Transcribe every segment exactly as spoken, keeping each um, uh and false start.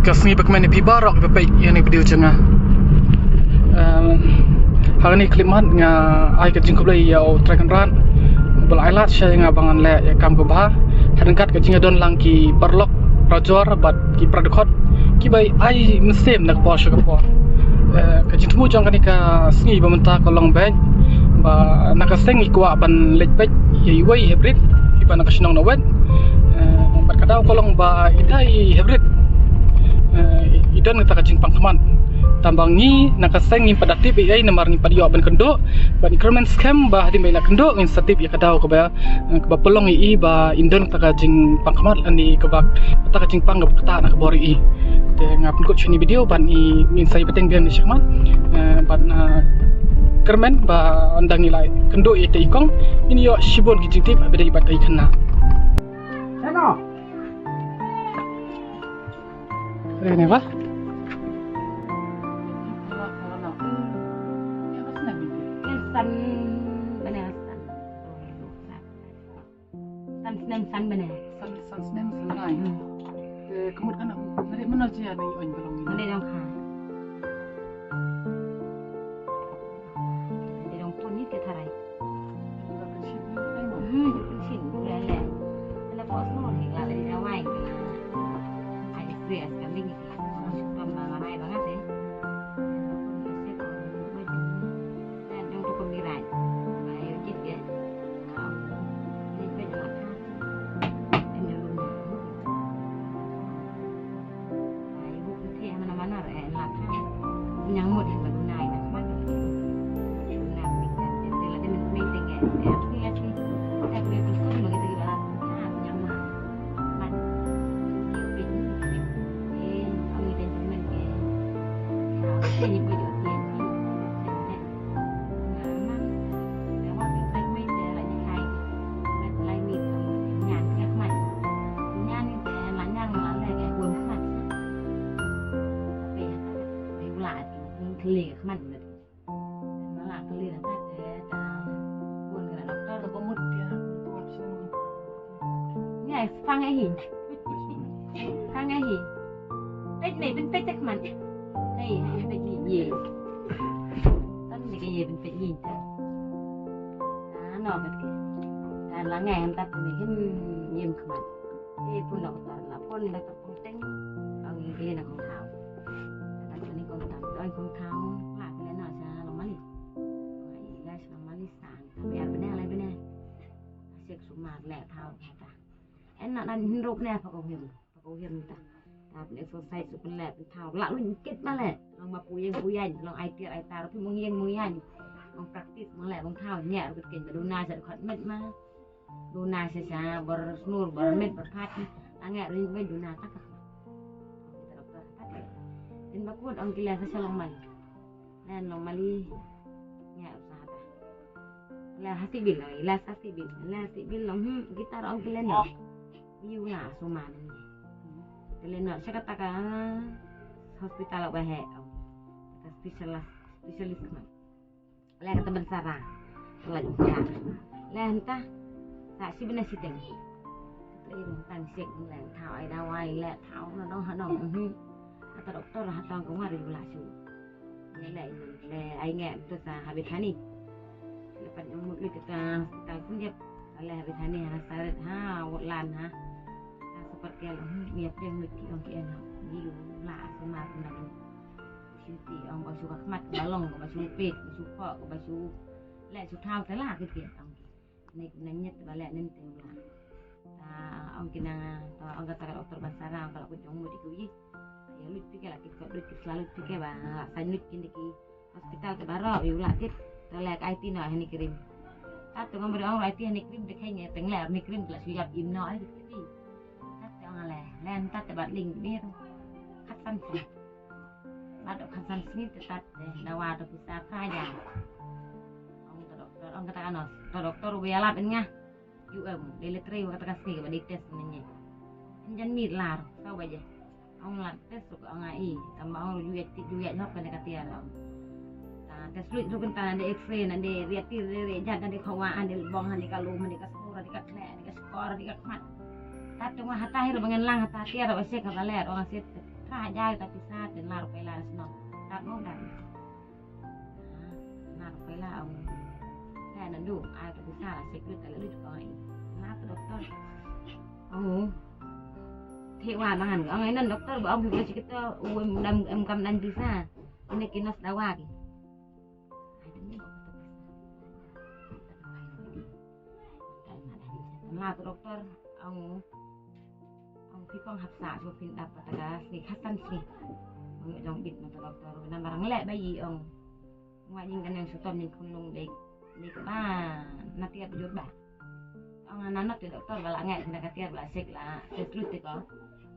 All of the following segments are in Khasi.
Ka sngi ba kmen ïa phi baroh kiba peit ïa kane ka video jong nga. Em, ha kane ka khyllipmat nga ai ka jingkhublei ïa U Trai Kynrad ba la ai lad sha nga ba ngan leh ïa ka kam kaba bha. Hadien kat ka jingdon lang ki paralok, parajor bad ki paradkhot kiba ai mynsiem na ka por sha ka por. Eh, ka jingthmu jong kane ka sngi ba mynta ka long beit ba na ka seng i kwah ban leit peit ïa iwei i hybrid iba na ka shnong na wet. Eh, bad ka daw ka long ba i dei i hybrid, eh, i don kata ka jingpang khmat. Tang ba ngi na ka seng ngim pat da tip ei ei namar ngim pat ïoh ban kynduh. Bad i kyrmen skhem ba hadien ba i la kynduh ngin sa tip ïa ka daw kaba, eh, kaba pynlong ïa i ba in don kata ka jingpang khmat lane kaba kata ka jingpang kaba ktah na ka bor ïa i. Te nga pynkut sha kane ka video bad ngin sa ïa bteng biang ne shakhmat. Eh, bad nga kyrmen ba ynda ngi la kynduh ïa ita i kong ngin ïoh shibun ki jingtip haba ïadei bad ita i khynnah. Re ne ba? San bane san. San snem san bane. San, san snem san lai. Hmm. Te ka mut ka na, na dei mynno jia na i oin ka long ni. Na dei dong kha. Na dei dong pun ni te tharai. Ka kan shit ni, ai mo. Hmm, kan shit ni, le, le. Kena pos mo ni, la, la, la, wai. Ai, stress, kan ding. Kan shit, kan, la, la, wai, bangat, eh. Kan shit, kan, wai. Kan dong tu pemirai. Ai, jit, ya. Nya, fang eh hi. Fang eh hi. Peit ne, peit peit tak man. Hei, hei, peit ni, ye. Tan ni ka ye, peit peit ni. Ah, no, peit ke. Kan la ngai, em tak ni, hem, yem kman. Eh, pun la ko tar la, pun la ko pun teng. Ang ye na kong thau. Tak ni kong thau, ang kong thau. La ke na sa, lo mali. Ngai, guys, lo mali sa. Biar bene, lai bene. Sek sumar le thau ta. En na nan hin ruk ne pa ko him. Pa ko him ta. Ta ne exercise su le thau. La lun kit ma le. Long ma pu yeng pu yang, long ai tiar ai tar, pi mung yeng mung yang. Long practice ma le, long thau nya ruk ken duna sa khot met ma. Duna sa sa bor snur bor met bor phat. Ange rin be duna ta ka. Din ba kut ong kila sa sa long man. Len long mali. Nya usaha ta. La hasibil, la hasibil, la hasibil long, hmm, gitar ong kelen no. Yu la suman. Kelen no, sa kata ka hospital ba he. Ka specialist, specialist man. La kata ban sara. La kata. La hanta. Sa si bena siteng. Kata i tang sik la thau ai dawai la thau na dong ha dong. Hmm. Kata doktor ha tong ko ngari bela su. Ïa le, le ai nge tu sa habis hani. Lepas yang mut kita ta kunjep. Ale habis hani ha saret ha wot lan ha. Ha seperti yang ngiap yang mut ki ong ki en ha. Ni la semar na lu. Shuti ong ba shu khmat ba long ba shu pit ba shu kok ba shu le shu thau te la kit kit ong ki. Nik na nyet ba leh nin te u la. Ta ong ki na, ta ong kata ka doktor ban sara, ong ka la kut jong mut iku i. Ïa lut phi ke la kit ko lut phi sla lut phi ke ba sa lut kin deki hospital ke baroh ïa u la kit. Ta leh ka ai ti no hani krim. Ta tu ngam ri ong ai ti hani krim te kheng ïa teng leh hani krim la shu ïap im no ai ti. Ta te ong le, len ta te bat ling bir. Khat san. Bad dok khan san sngi te tat de dawa dok pisa kha ja. Ong ta doktor, ong kata ka nos, ta doktor u ba ïalap in nga. Yu em, de le trei wa kata ka sngi ba de test ne nye. In jan mit lar, sa ba je. Ong lar test ruh ong ai, tamba ong yu et ti yu et nok kane ka tiar ong. Ta test luit ruh kan ta de X-ray na de riati de re jat na de khawa na de bong na de ka lum na de ka skur na de ka khleh na de ka skor na de ka khmat. Ta tu ma hata hir ba ngen lang hata tiar ba sek ka ba ler ong asit. Ai da ta pisa te nar pela sno. Dat mo dat. Nar pela ong. Ka na du ai ta pisa la secret la lu ko ai. Na ta doktor. Ong. Te wa mangan ong ai nan doktor ba ong phi ba chi kita u em dam em kam dan pisa. Ine ki nas dawa ki. Ai ta ni ba ta pisa. Lar doktor, ong, ong phi kong hap sah shuh phin dap pat ka sngi khatsan sngi. Ong jong bit ma doktor, namar ngi leh ba ï ong. Nga jing ka neng shu ton ning khun nung dei, dei kaba na tiar bajur ba. Ong na not te doktor ba la ngai na ka tiar ba la sik la test lut te ko.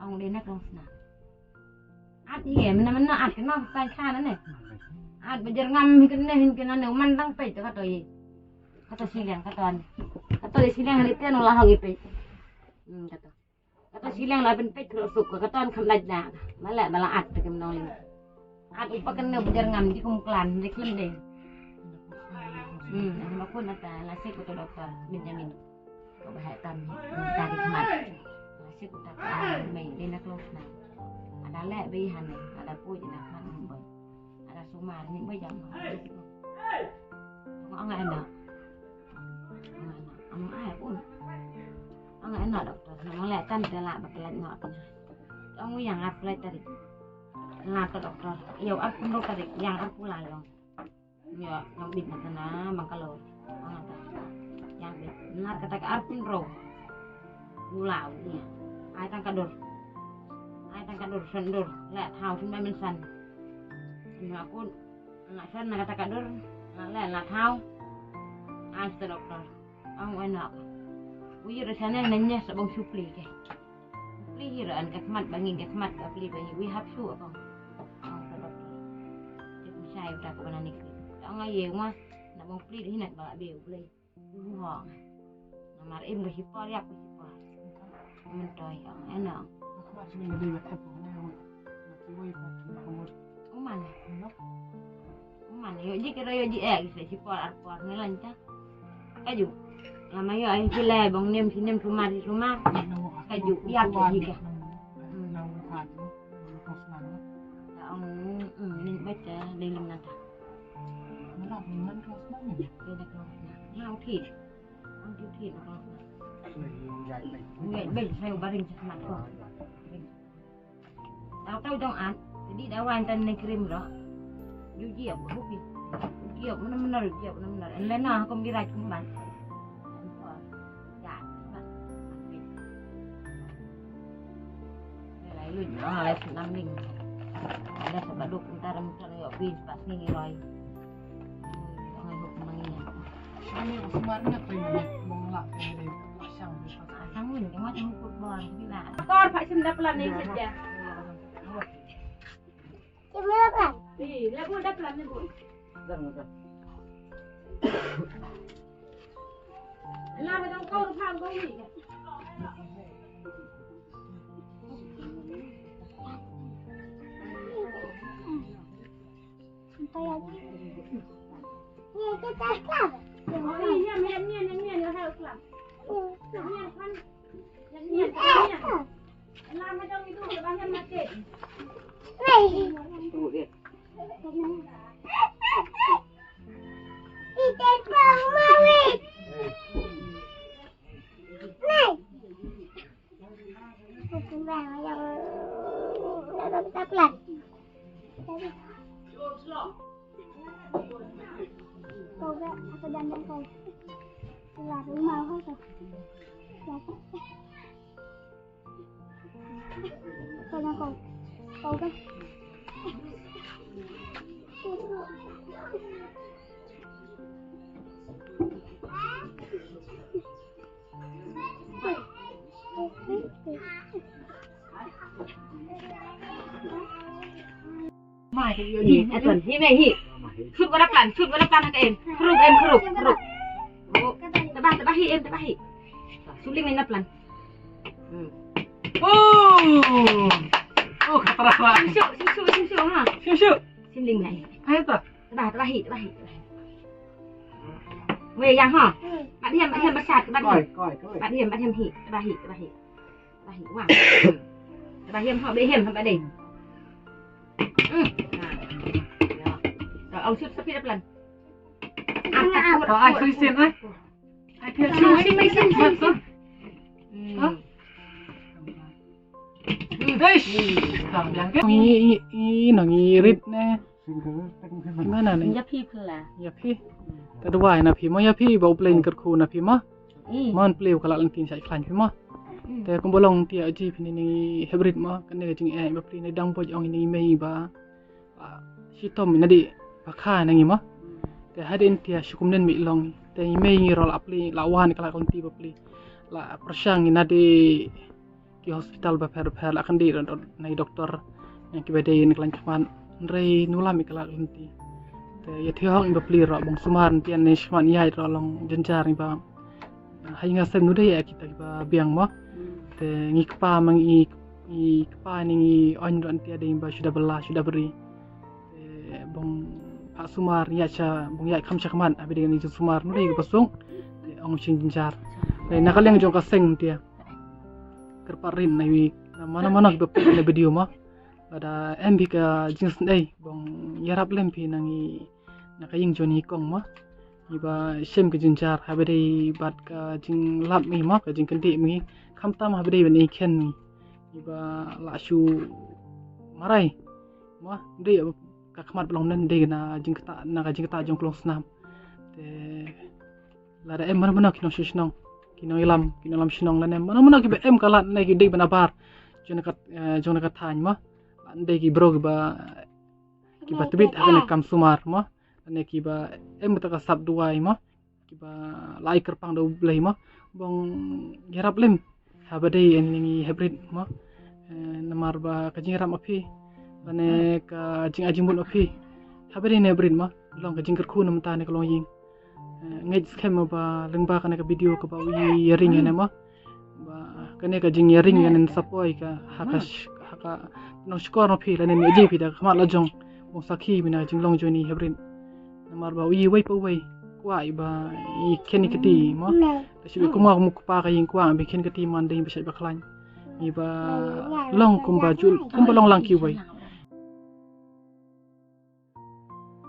Ong dei na kong sna. At ïa, mena mena at kena, sai khan ne. At bajar ngam hi kena hin kena ne, man tang peit to kato ïa. Kato siliang kato an. Kato ïa siliang ni ten la hong ïa peit. Hmm, kato. Kato siliang la ben peit kro suk kato an kham laj da. Mala mala at te kem nong ling. At upa kena bajar ngam di kum klan di khlem de. Hmm, ma kun ata la sik kato doktor Benjamin. Ko ba heh tam, ta ki khmat. Sip ta ka mei dei na close na. Ada leh bei han ne, ada pui dei na khmat ni boy. Ada sumar ni boy jam. Ong ai na. Ong ai na. Ong ai pun. Ong ai na doktor. Ong leh tan te la ba kelat na pun. Ong yang ap kelat tarik. La ta doktor. Yo ap pun tarik yang ap pula yo. Ïa, yang bit na kana Bangalore. Yang bit. Nar kata ka arphew hynriew. Ula ïa. Ai tang ka dur. Ai tang ka dur, san dur. La thaw sum ba mynsan. Ïa kun. Nga san na kata ka dur. La la thaw. Ai sta doktor. Ong oi nok. Wi ru sana nanya sa bong supli ke. Pli hi ran ka khmat ba ngin ka khmat ka pli ba hi wi hap shu akong. Ong ka doktor. Tip shai uta ka bana nik. Ong ai ye ngwa na bong pli hi nak ba be u blei. Hu ho. Namar im ka hi por yak ka hi por. Mentoi ong eno. Khmat sini ba dei ba thep ong eno. Uman. Uman yo ji kero yo ji eh gisa si por ar por ni lanta. Kaju. Lama yo ai sila bong nem si nem sumar si sumar. Kaju ya tu ji ka. Ong ning baca dei lim nanta. Dei na kong na. Mau thi. Ong thi thi na kong na. Ngai bel sai baring sa mat ko. Tau tau dong an, jadi da wan tan ne krim ro. Ju jiap, buki. Jiap, mana-mana jiap, mana-mana. En lena, aku mirai kumban. Ya, ba. Lai lu, lai senam ning. Ada sebaduk, ntar, ntar, yo, bis, pas ni, roi. Jangan lupa mengingat. Ini sebenarnya tuh, ini, mau ngelak, ini, pasang, pasang. Pasang, ini, macam football, gila. Kor, Pak Sim, dah pelan, nih, kerja. Ih, lagu dah pelan ni, Bu. Dah, dah. Lah, dah kau dah pelan kau ni. Sampai lagi. Ni kita kelam. Oh, iya, ni, ni, ni, ni, ni, harus kelam. Ni, kan. Kau ga apa jangan kau? Keluar rumah kau tu. Kau nak kau. Kau kan? Hi, Eton, hi, mei, hi. Shoot wala plan, shoot wala plan ha ka em. Khruk em, khruk, khruk. Oh, taba, taba hi em, taba hi. Suling na plan. Hmm. Oh! Oh, khatra wa. Sim shu, sim shu, sim shu, ha. Sim shu. Sim ling mei. Hai ta. Taba, taba hi, taba hi, taba hi. Wei yang ha. Bat hiam, bat hiam, bat sat, bat hiam. Koi, koi, koi. Bat hiam, bat hiam hi, taba hi, taba hi. Taba hi, wang. Taba hiam ha, bat hiam ha, bat dei. Au sip sapit plan. Ai sip sin ai. Ai pia sip sin. Eish, tang biang ke. Ngi ngi ngi nang ngi rit ne. Gimana ne? Ïa phi phi la. Ïa phi. Ta duwai na phi mo ïa phi ba u plane kat khu na phi mo. Mon plane ka la lynti sa khlaiñ phi mo. Te kumba long tia ji phi ni hybrid mo kane ka jing eh ba phi ni dang boj ong ni mei ba. Shitom ina di ba kha na ngi mo. Te hadin tia shukum nen mi long te ngi mei ngi rol apli la wan ka la lynti ba pli la pyrshang ina di ki hospital ba pher pher la kandi na i doktor yang ki ba dei ni klan khmat rei nulam i kala lynti. Te ya thi hong i ba pli ro bong sumar tian ni shman ya ro long jenjar i ba hai nga sem nu dei ya kita ba biang mo. Te ngi kpa mang i i kpa ni ngi on ron tia dei ba sudah bela sudah beri. Te bong pa sumar ya cha bong ya kham cha khmat abi dei ni sumar nu dei ba sung. Te ong sing jenjar. Te na ka liang jong ka seng tia. Kyrpad rin na wi na mana mana ki ba peit na video ma. Lada em phi ka jingsngewdei bong ïarap lem phi na ngi na ka ïing jong ngi kong ma. Ngi ba shem ka jingjar haba dei bad ka jinglap ngi ma ka jingkyndit ngi khamtam haba dei ban i khen ngi. Ngi ba la shu marai ma dei ka khmat ba long nen dei na jingkata na ka jingkata jong klong snam. Te lada em mano mano ki nong shnong ki nong ilam ki nong lam shnong lane mano mano ki ba em ka lad ne ki dei ba na bar jong na ka eh, jong na ka thaiñ ma lad dei ki bro ki ba ki ba tbit ha ne kam sumar ma lane ki ba em ta ka sap duwai ma ki ba lai kyrpang da u blei ma bong yarap lem haba dei en ngi hybrid ma. Eh, namar ba ka jingrap ma phi lane ka jingajimut ma phi haba dei ne hybrid ma long ka jingkyrkhu na mynta ne ka long ying. Eh, ngeit skhem ba lyngba kane ka video kaba u ïa ring ne ma ba kane ka jingïaring ne sapoi ka haka haka nong shkor ma phi lane ne ji phi da khmat la jong bong sakhi mina jinglong joni hybrid. Namar ba u ïa wei pa wei kwai ba i ken kati ma. Shi kuma kuma kpa ka ying kwang bi ken kati man dei ba shai ba khlain. Ni ba long kumba jul kumba long lang ki wei.